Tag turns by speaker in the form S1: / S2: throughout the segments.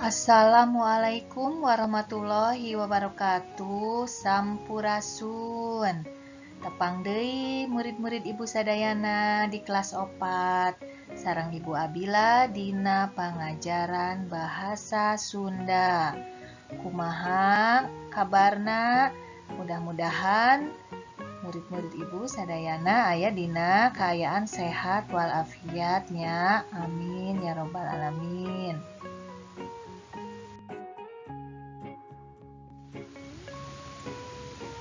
S1: Assalamualaikum warahmatullahi wabarakatuh. Sampurasun. Tepang deui murid-murid Ibu sadayana di kelas 4 sareng Ibu Abila dina pangajaran bahasa Sunda. Kumaha kabarna? Mudah-mudahan murid-murid Ibu sadayana aya dina kaayaan sehat walafiat nya. Amin ya robbal alamin.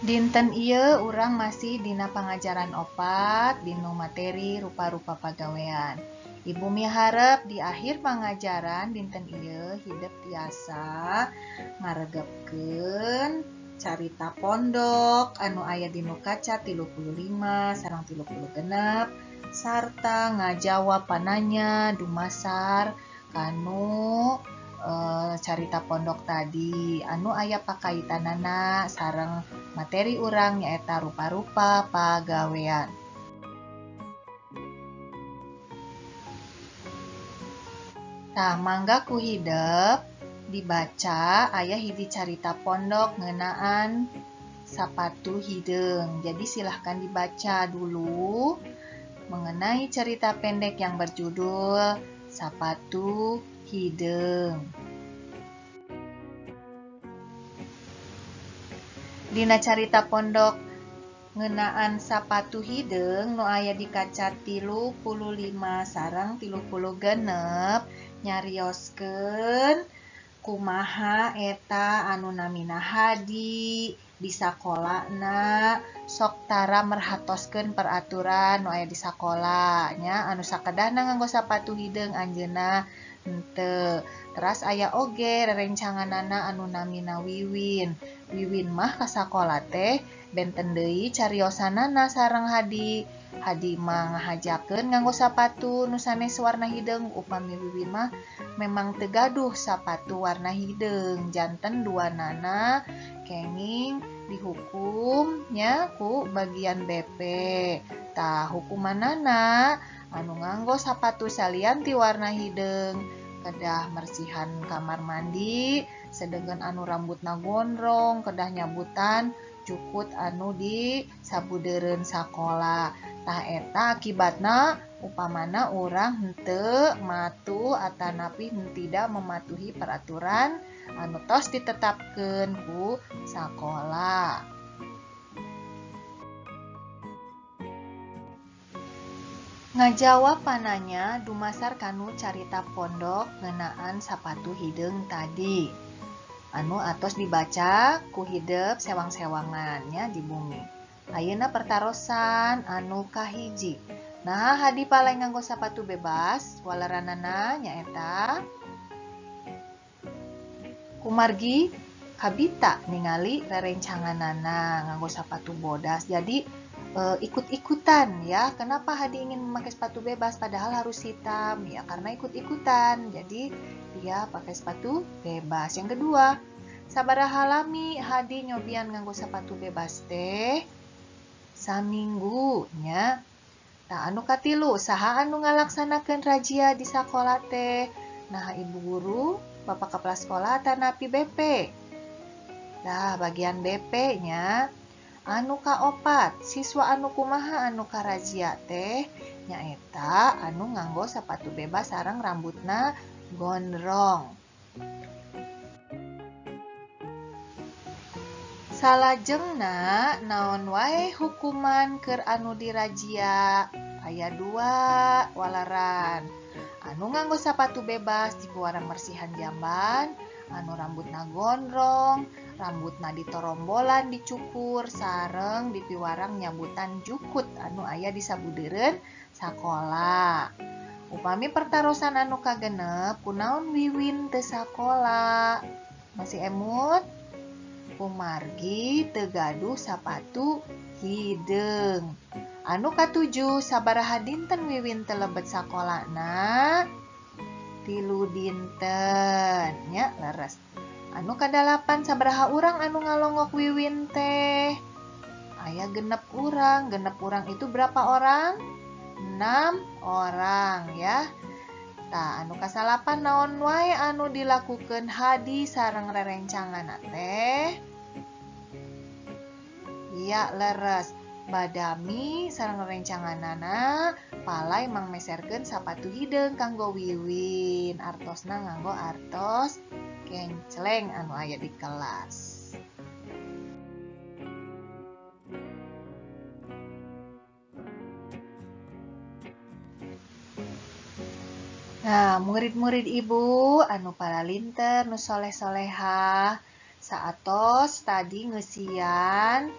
S1: Dinten ieu urang masih dina pangajaran 4 dinu materi rupa-rupa pagawean. Ibu miharep di akhir pangajaran dinten ieu hidep tiasa ngaregepkeun carita pondok anu aya dinu kaca 35 sareng 36 sarta ngajawab pananya dumasar kanu carita pondok tadi anu aya pakaitanana sareng materi urang nyaeta rupa-rupa pagawean. Tah mangga ku hidep dibaca aya hiji carita pondok ngeunaan sapatu hideung. Jadi silahkan dibaca dulu mengenai cerita pendek yang berjudul Sapatu Hideung. Dina carita pondok ngeunaan sapatu hideung nu aya di kaca 35 sareng 36 nyarioskeun kumaha eta anu namina Hadi di sakolana sok tara merhatoskeun peraturan nu aya di sakola nya anu sakedahna nganggo sapatu hideung anjeunna henteu. Teras aya oge rerencanganana anu namina Wiwin. Wiwin mah ka sakola teh benten deui cariosanana sareng Hadi. Hadi mah ngahajakeun nganggo sapatu nu sanes warna hideung, upami Wiwin mah memang teu gaduh sapatu warna hideung. Janten duanana kenging dihukum nya ku bagian BP. Tah hukumanana anu nganggo sapatu salian ti warna hideung kedah mersihan kamar mandi, sedengkeun anu rambutna gondrong kedah nyabutan cukut anu di sabudeureun sakola. Tah eta akibatna upamana urang henteu matuh atanapi tidak mematuhi peraturan anu tos ditetapkeun ku sakola. Ngajawab pananya dumasar kanu carita pondok ngeunaan sapatu hideung tadi. Anu atos dibaca ku hidep sewang-sewangan nya di bumi. Ayeuna pertarosan anu kahiji. Nah, Hadi palai nganggo sapatu bebas waleranana nyaeta kumargi kabita ningali rerencanganana nganggo sapatu bodas. Jadi ikut-ikutan ya. Kenapa Hadi ingin memakai sepatu bebas padahal harus hitam? Ya karena ikut-ikutan. Jadi dia pakai sepatu bebas. Yang kedua, sabaraha lami Hadi nyobian nganggo sepatu bebas teh? Saminggu nya. Tah anu katilu, saha anu ngalaksanakeun razia di sakola teh? Nah, ibu guru, bapak kepala sekolah atanapi BP. Nah, bagian BP nya. Anu kaopat, siswa anu kumaha anu karazia teh nyaeta anu nganggo sapatu bebas sareng rambutna gondrong. Salajengna naon wae hukuman keur anu dirazia? Aya 2 waleran. Anu nganggo sapatu bebas dipiwarang mersihan jamban, anu rambutna gondrong, rambutna ditorombolan dicukur sareng dipiwarang nyabutan jukut anu aya di sabudeureun sakola. Upami pertarosan anu kagenep kunaon Wiwin teu sakola? Masih emut? Kumargi teu gaduh sapatu hideung. Anu katujuh, sabaraha dinten Wiwin teu lebet sakolana? 3 dinten nya leres. Anu kadalapan, sabaraha urang anu ngalongok Wiwin teh? Aya 6 urang. 6 urang itu berapa orang? 6 orang ya. Tah anu kasalapan naon wae anu dilakukeun Hadi sareng rerencanganna teh? Iya leres, Badami sareng rerencanganana palay mangmeserkeun sapatu hideung kanggo Wiwin. Artosna nganggo artos kencleng anu aya di kelas. Nah, murid-murid ibu anu paralinter nu soleh-solehah saatos tadi ngeusian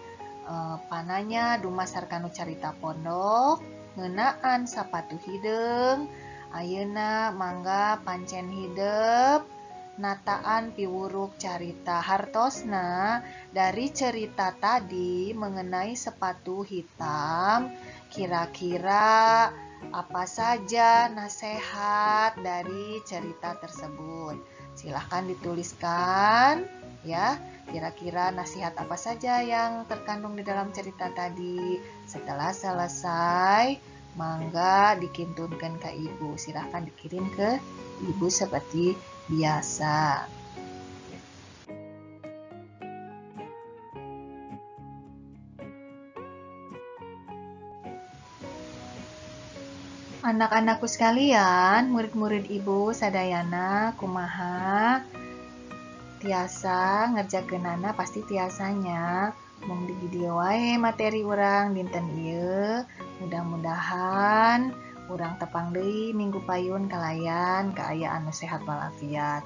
S1: pananya dumasar kanu carita pondok ngeunaan sapatu hideung. Ayeuna mangga pancen hidep nataan piwuruk carita hartosna dari cerita tadi mengenai sepatu hitam. Kira-kira apa saja nasihat dari cerita tersebut? Silahkan dituliskan ya. Kira-kira nasihat apa saja yang terkandung di dalam cerita tadi. Setelah selesai, mangga dikintunkan ke ibu. Silahkan dikirim ke ibu seperti biasa. Anak-anakku sekalian, murid-murid ibu sadayana kumaha tiasa ngerjakeunana pasti tiasanya. Mung di dieu wae materi urang dinten ieu. Mudah-mudahan urang tepang deui minggu payun kalayan kaayaan nu sehat walafiat.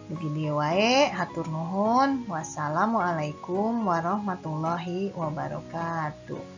S1: Dugi dieu wae, hatur nuhun. Wassalamualaikum warahmatullahi wabarakatuh.